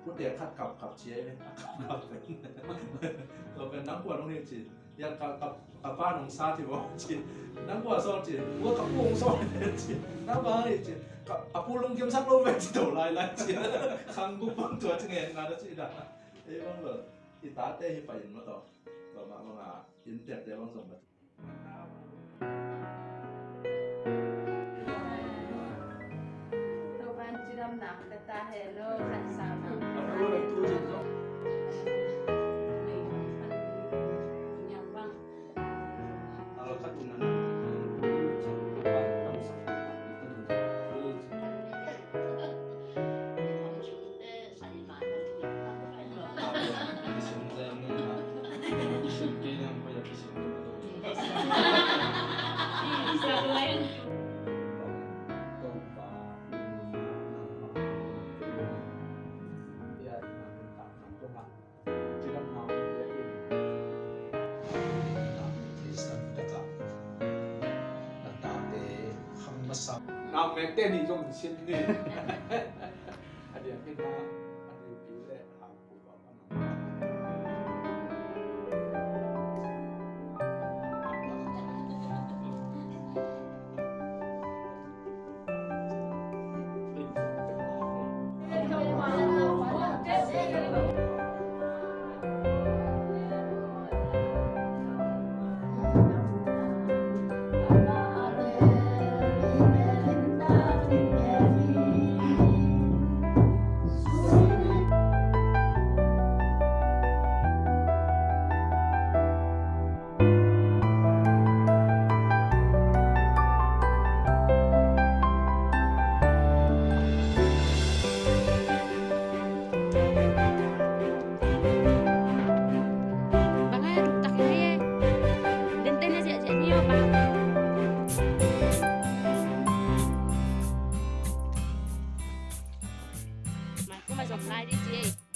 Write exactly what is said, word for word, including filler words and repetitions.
Pute khat kap kap ci ei ve. A kap kap pen. Tua pen nang kua nong hi ci. Yan ka, ka, ka pa nong sa ci bo ci. Nang kua sawt ci. Ua ka pu hong sawt ci. Nang bang hi ci. Ka, a pu lungkim sak lo ve ci to lai lai ci. Khang guk bang tua ci ngen nga da ci da. Ei bang lo. I tate hi pa in ma to. Tua mah bang a. Inntekte bang zong ma. Nau mekte nih zong sin ni. A diak hi na, a diak pi le, a pu pa pa. Bang a ruktak hi e. Dente na ziahziah ni aw bang. Mai kuma zong lai di ci e.